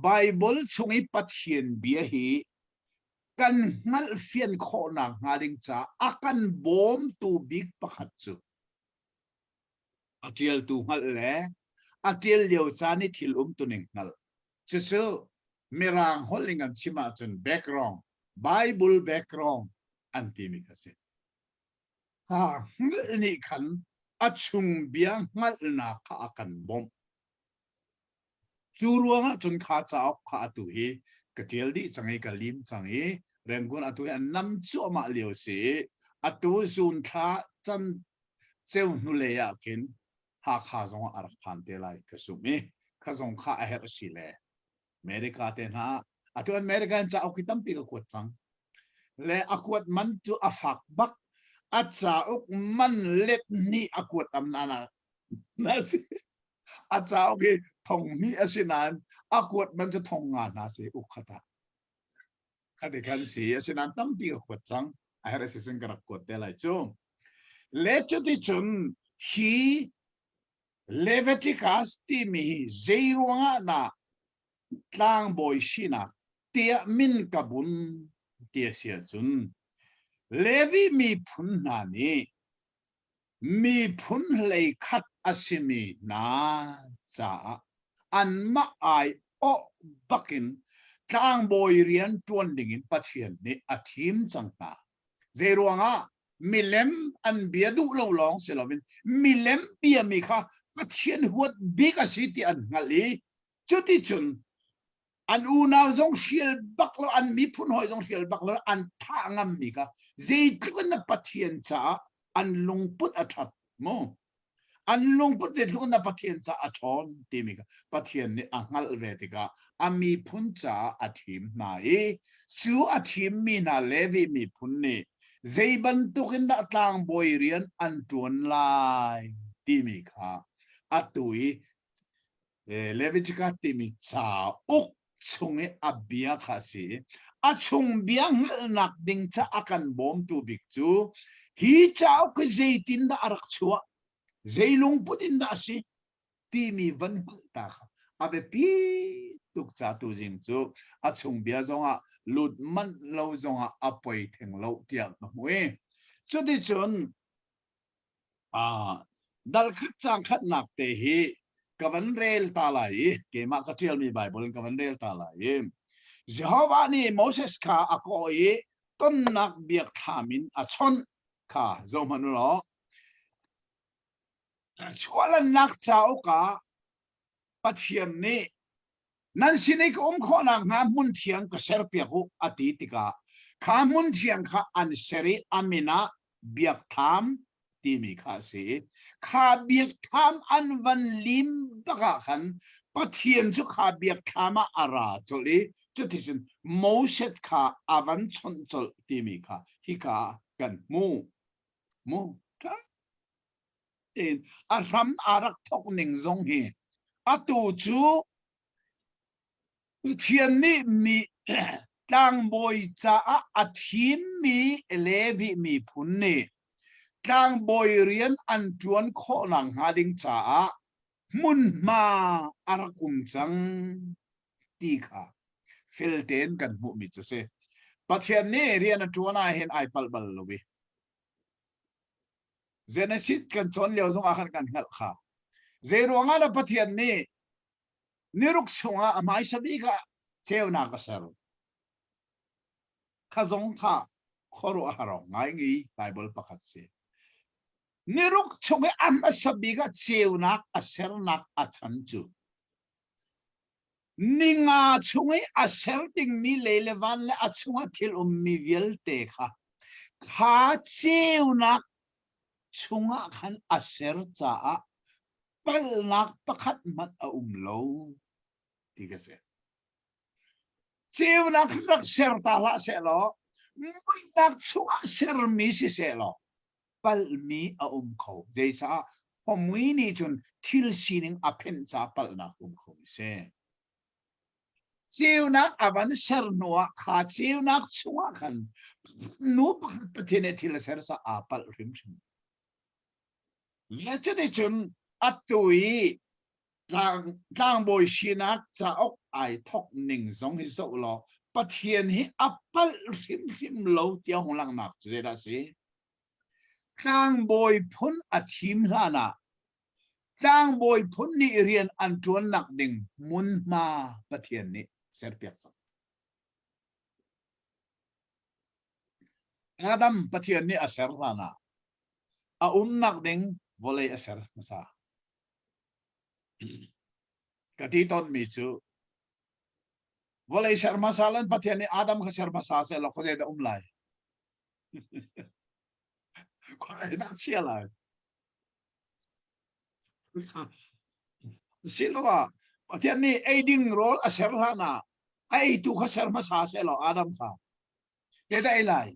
Bible chung i Pathian bia hi kan hngalhfian khawhnak hnga ding caah a kan bawmtu bik pakhat cu a ṭialtu hngalh le a ṭial lio caan i thil umtuning hngalh. Cucu Mirang holh in an chim ahcun background, Bible background an timi kha si. Ha hngalh nih khan a chung bia hngalhnak kha a kan bawmh. Cu ruangah cun kha cauk kha atu hi ka ṭial dih cang i ka lim cang i Rangoon atu hi an nam cuahmah lio si i atu zun thla can ceu hnulei ah khin Hakha zong ah a rak phan te lai ka zumh i kha zong kha a herh si le America te hna atu America in cauk hi tampi ka kuat cang le a kuat man cu a fak bak a cauk man let hnih a kuat am na na si a cauk hi thong hnih a si nain a kuat man cu thong nga hna si uk khat ah khati khan si asinain tampi ka kuat cang a herh si sin ka rak kuat te lai cu. Le cuticun hi Leviticus timi hi zei ruangah dah tlangbawi sinak tiah min ka bun ti a si ahcun Levi miphun hna nih miphun hleikhat a simi hna caah anmah ai awh bakin tlangbawi rian ṭuan dingin Pathian nih a thim cang hna. Zeiruangah milem an bia duh lo lawng si loin milem biami kha Pathian huat bik a si ti an hngalh i cuticun an unau zong hrial bak lo an miphun hawi zong hrial bak lo an thah ngammi kha zeitluk in na Pathian caah an lungput a ṭhat mu an lungput zeitluk in na Pathian caah a ṭhawn timi kha Pathian nih a hngalh ve tikah a miphun caah a thim hna i cu a thimmi hna Levi miphun nih zei bantuk in dah tlangbawi rian an ṭuan lai timi kha atu i Leviticus timi cauk chung i a bia kha a si. A chung bia hngalhnak ding ca a kan bawmtu bik cu hi cauk hi zeitindah a rak chuah, zei lungput in dah a si timi van hngalh ta kha a biapi tuk ca tuzing cu a chung bia zongah lut manh lo zongah a poi theng lo tiah ka hmu i cuticun Dal khat caang khatnak te hi ka van rel ta lai i keimah ka ṭialmi Baibal in ka van rel ta lai i Jehovah nih Moses kha a kawh i tonnak biakthlam in a chawnh kha zohhmanh u law chuahlannak cauk ah Pathian nih nan sin i ka um khawh nakhnga hmun thiang ka serpiak u a ti tikah kha hmun thiang kha an ser i a min ah biakthlam timi kha a si. Kha biakthlam an van lim bak ah khan Pathian cu kha biakthlam ah a ra colh i cuticun Moses kha a van chawnh colh timi kha hika ah kan hmuh. Mu tein a hram aa rak thawk ning zong hi atu cu Pathian nih mi tlangbawi caah a thimmi Levi miphun nih tlangbawi rian an ṭuan khawh nakhnga ding caah hmunhma a rak um cang ti kha fel tein kan hmuhmi cu si. Pathian nih rian a ṭuan ah hin ai palh bal lo i Genesis kan cawn lio zong ah khan kan hngalh kha. Zei ruangah dah Pathian nih niruk chungah a hmaisa bik ah ceunak a ser? Kha zong kha khuaruahhar awk ngai ngi Bible pakhat si. Niruk chung i a hmasa bik ah ceunak a sernak a chan cu ninga chung i a ser dingmi lei le van le a chungah thil ummi vialte kha kha ceunak chungah khan a ser caah palhnak pakhat hmanh a um lo ti ka si. Ceunak rak ser ta hlah seh law muihnak chungah sermi si seh law palhmi a um kho. Zeicah khuamui nih cun thil sining a phenh ca palhnak um kho mi si. Ceunak a van ser hnuah kha ceunak chungah khan nu pakhat Pathian nih thil a ser sa aa palh hrimhrim. Le cuticun atu i tlang, tlangbawi sinak cauk ai thok ning zong hi zoh law Pathian hi a palh hrimhrim lo tiah hung langhnak cu zeidah a si? Tlangbawi phun a thim hlan ah tlangbawi phun nih rian an ṭuannak ding hmunhma Pathian nih serpiak cang. Adam Pathian nih a ser hlan ah a umnak ding vawlei a ser hmasa. Ka ti tawnmi cu vawlei ser hmasa lan Pathian nih Adam kha ser hmasa seh law khuazei dah um lai? Khuazei dah chia lai? Siloah Pathian nih ei ding rawl a ser hlan ah a eitu kha ser hmasa seh law Adam kha te dah ei lai?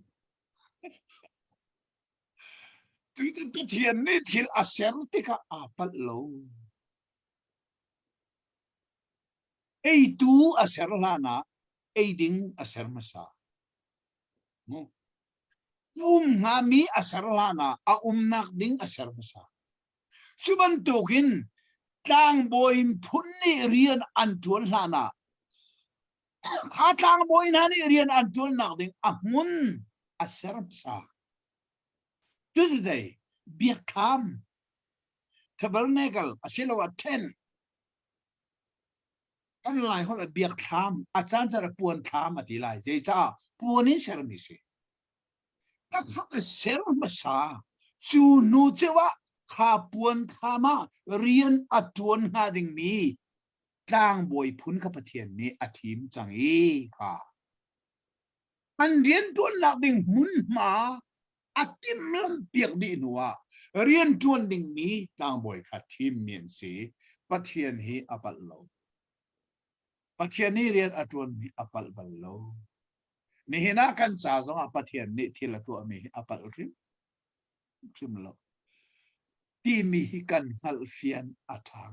Cucu Pathian nih thil a ser tikah aa palh lo. Eitu a ser hlan ah ei ding a ser hmasa. Mu. Um hngami a ser hlan ah a umnak ding a ser hmasa. Cu bantukin tlangbawi phun nih rian an ṭuan hlan ah kha tlangbawi hna nih rian an ṭuannak ding a hmun a ser hmasa. Cucu biakthlam tabernacle asiloah tent kan lai holh ah biakthlam a caan caan ah puan thlam a ti lai zeicah puan in sermi si takfak ser hmasa cu hnu ceu ah kha puan thlam ah rian a tuan hnga dingmi tlangbawi phun kha Pathian nih a thim cang i kha an rian tuannak ding hmunhma a timhlamh piak dih hnu ah rianṭuan dingmi tlangbawi kha thimmi an si. Pathian hi a palh lo. Pathian nih rian a ṭuanmi a palh bal lo. Nihin ah kan ca zongah Pathian nih thil a tuahmi hi a palh hrim hrim lo. Timi hi kan hngalhfian a ṭha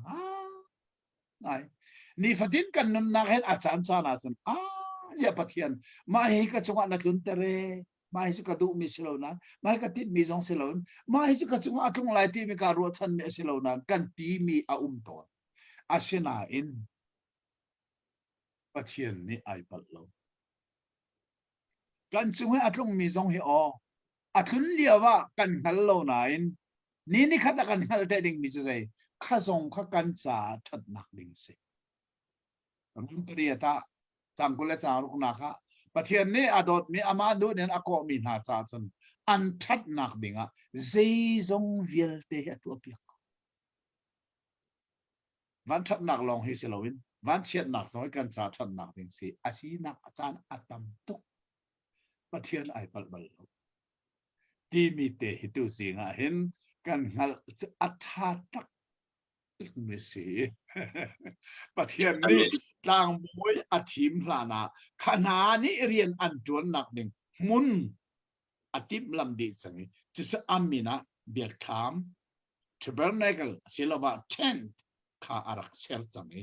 ngai. Nifatin kan nunnak hin a caan caan ahcun a zia Pathian mah hi ka cungah na tlunter e mah hi cu ka duhmi si lo nain mah hi ka tinhmi zong si lo mah hi cu ka cungah a tlung lai timi kaa ruahchanmi a si lo nain kan timi a um tawn. Asinain Pathian nih ai palh lo. Kan cung i a tlungmi zong hi aw a tlun lio ah kan hngal lo nain ni nikhat a kan hngalh te dingmi cu zei kha zong kha kan caah ṭhatnak ding si. Ram pariat ah cang 20 le cang ruknak ah Pathian nih a dawtmi amah duh in a kawhmi hna caah cun an ṭhatnak dingah zeizong vialte hi a tuahpiak ko. Van ṭhatnak lawng hi si loin van chiatnak zong hi kan ca ṭhatnak ding si a sinak a caan a tam tuk. Pathian ai palh bal lo. Timi te hi tu zing ah hin kan hngalh cu a ṭha tak mi si. Pathian nih tlangbawi a thim hlan ah kha hna nih rian an ṭuannak ding hmun a timhlamh dih cang i cucu a min ah biakthlam tabernacle asiloah tent kha a rak ser cang i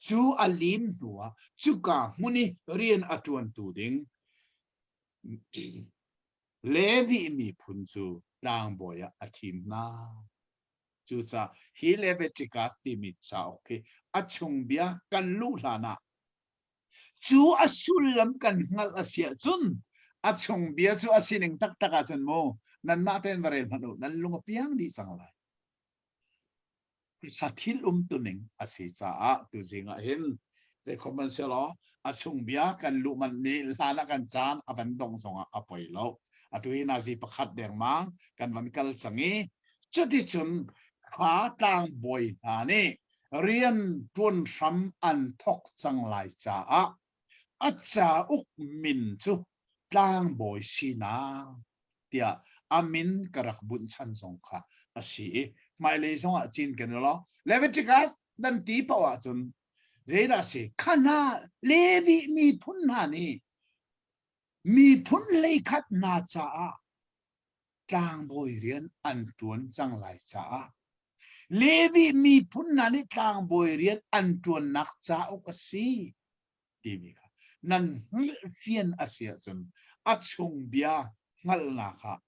cu a lim hnu ah cuka hmun i rian a ṭuantu ding Levi miphun cu tlangbawi ah a thim hna. Cucaah hi Leviticus timi cauk hi a chung bia kan luh hlan ah cu a sullam kan hngalh a si ahcun a chung bia cu a sining taktak ahcun mu nanmah tein va rel hmanh u nan lung a piang dih cang lai. Sa thil umtuning a si caah tuzing ah hin zeikhom man selaw a chung bia kan luh manh ni hlan ah kan caan a van dong zongah a poi lo. Atu hi nazi pakhat dengmang kan van kal cang i cuticun kha tlangbawi hna nih rian ṭuan hram an thawk cang lai caah a cauk min cu tlangbawi sinak tiah a min ka rak bunh chan zong kha a si i hmailei zong ah cin kan law Leviticus nan ti paoh ahcun zeidah si kha hna Levi miphun hna nih miphun hleikhat hna caah tlangbawi rian an ṭuan cang lai caah Levi miphun hna nih tlangbawi rian an ṭuannak cauk a si timi kha nan hngalhfian a si ahcun a chung bia hngalhnak ah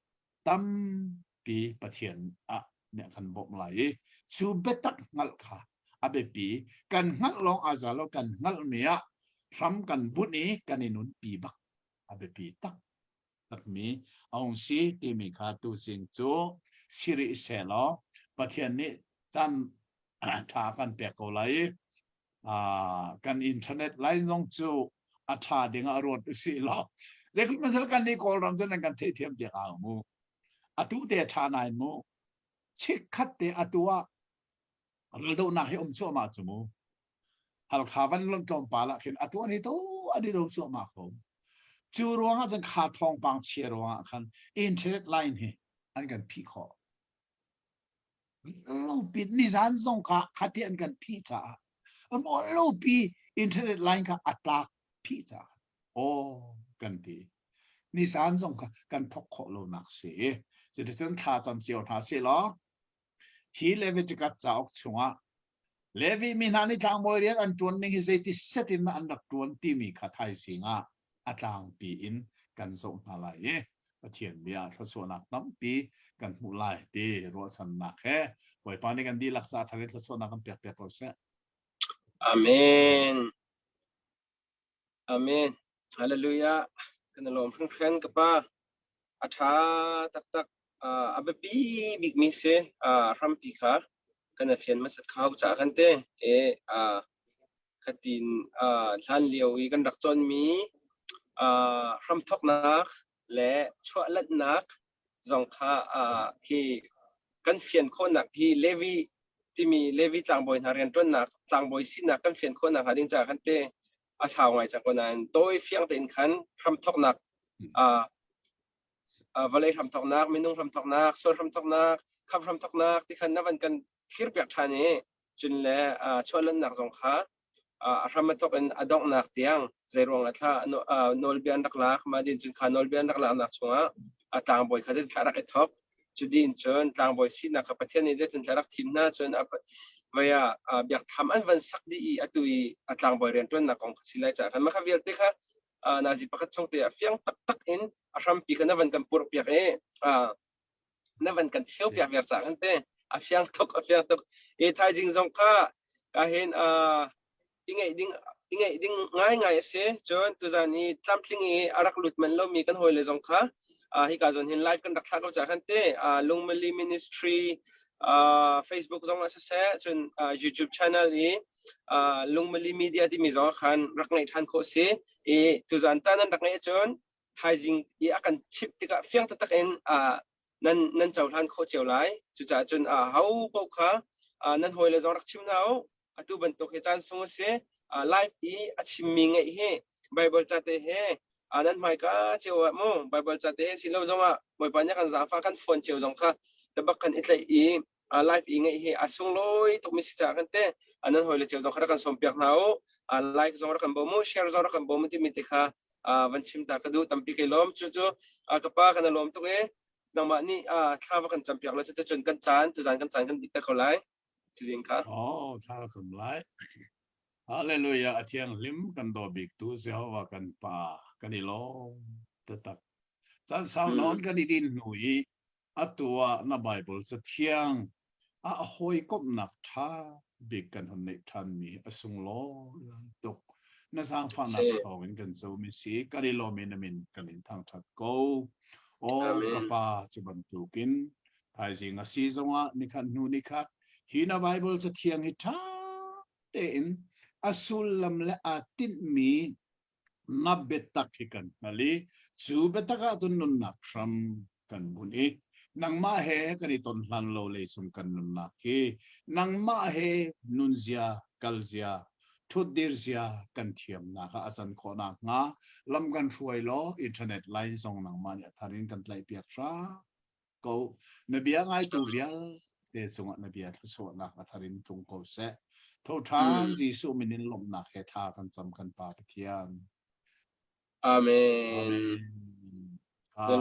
tampi Pathian ah nih a kan bawmh lai i cu biatak hngalh kha a biapi kan hngalh lawng aa za lo kan hngalhmi ah hram kan bunh i kan i nunpi bak a biapi tak takmi a hung si timi kha tuzing cu si rih sehlaw Pathian nih caan ṭha kan pek ko lai i kan internet line zong cu a ṭha ding ah ruat usih law zeitluk masal kan nih Kawlram cu nan kan theihthiam piak au mu atu te ṭha nai mu chikkhat te atu ah raldohnak hi um cuahmah cu mu Halkha van lon tlawmpal ah khin atu an i do an i do cuahmah ko cu ruangah cun kha thawngpang chia ruangah khan internet line hi an kan phih khawh lopi nizan zong kha khati an kan phih caah lopi internet line kha a tlak phih caah aw kan ti nizan zong kha kan thok khawh lo nak si cuticun thla cam cio hna si law Hi Leviticus cauk chungah Levi mi hna nih tlangbawi rian an ṭuan ning hi zeiti set in an rak ṭuan timi kha thaizing ah a tlangpi in kan zoh hna lai i. Pathian bia thluachuahnak tampi kan hmuh lai ti ruahchannak he Bawipa nih kan dihlak sa thar in thluachuahnak kan pek piak ko seh. Amen. Amen. Hallelujah. Kan lawm hringhran ka pa. A ṭha taktak. A biapi bikmi si hrampi kha kan i fian hmasat kha hau caah kan te. E khatin hlan lio i kan rak cawnmi hramthawknak le chuahlanhnak zong kha hi kan fian khawhnak hi Levi timi Levi tlangbawi hna rianṭuannak tlangbawi sinak kan fian khawhnak hnga ding caah khan te a sau ngai cang ko nain tawi fiang tein khan hramthawknak vawlei hramthawknak minung hramthawknak sual hramthawknak khamh hramthawknak ti khan na van kan thlirpiak ṭhan i cun le chuahlannak zong kha a hram a thawk in a donghnak tiang zeiruang ah thla nawlbia an rak lak mah din cun kha nawlbia an rak laknak chungah a tlangbawi kha zeitin thla rak i thawk cu din cun tlangbawi sinak kha Pathian nih zeitin thla rak thim hna cun vei ah biakthlam an van sak dih i atu i a tlangbawi rianṭuannak kong kha si lai caah khan mah kha vialte kha nazi pakhat chung te ah fiang taktak in a hrampi kha na van kan purh piak i na van kan cheu piak viar cang an te a fiang tuk a fiang tuk i thaizing zong kha ka hin i ngeih ding i ngeih ding ngai ngai a si cun tuzan i tlamtling i a rak lut manh lomi kan hawile zong kha hika zawn hin live kan rak thlah ko ca khan te Lungmali Ministry Facebook zong ah siseh cun YouTube channel i Lungmali Media timi zong khan rak ngaih ṭhan khawh si i tuzan ta nan rak ngaih cun thaizing i a kan chimh tikah fiang taktak in nan nan cohlan khawh cio lai. Cucaah cun ho paoh kha nan hawile zong rak chim hna u. Atu bantuk hi caan sung a si. Live i a chimmi ngeih hi Bible ca te he nan hmaika cio ah mu Bible ca te he si lo zongah Bawipa nih kan zaangfah kan phone cio zong kha tabak kan i tlaih i live i ngeih hi a sunglawi tukmi si caah kan te nan hawile cio zong kha rak kan sawmpiak hna u like zong rak kan bawm u share zong rak kan bawm u timi te kha van chim ta ka duh tampi kai lawm cu cu ka pa kan lawm tuk e nangmah nih thla va kan campiak lo cu cun kan caan tuzan kan caan kan dih ter ko lai tuzing kha oh thla cam lai Hallelujah a thianghlim kan daw bik tu Jehovah kan pa kan i lawm taktak caan sau nawn kan i din hnu i Atu ah na Baibal Cathiang ah hawikomhnak ṭha bik kan hun neih ṭhanmi a sunglawi tuk. Na zaangfahnak thawngin kan comi si, kan i lawm i na min kan in thangṭhat ko. Aw ka Pa, cu bantukin thaizing a si zongah nikhat hnu nikhat hi na Baibal Cathiang hi ṭha tein a sullam le aa tinhmi na biatak hi kan hngal i cu biatak ahcun nunnak hram kan bunh i nangmah he kan i ton hlan lo leicung kan nunnak hi nangmah he nunzia kalzia thutdir zia kan thiamnak ah a can khawhnak hnga lam kan hruai law internet line zong nangmah nih a thar in kan tlaihpiak hram ko. Na bia ngaitu vialte cungah na bia thluachuahnak a thar in tlung ko seh. Tho ṭhan Jesuh min in lawmhnak he thla kan cam kan Pa Pathian. Amen. Amen.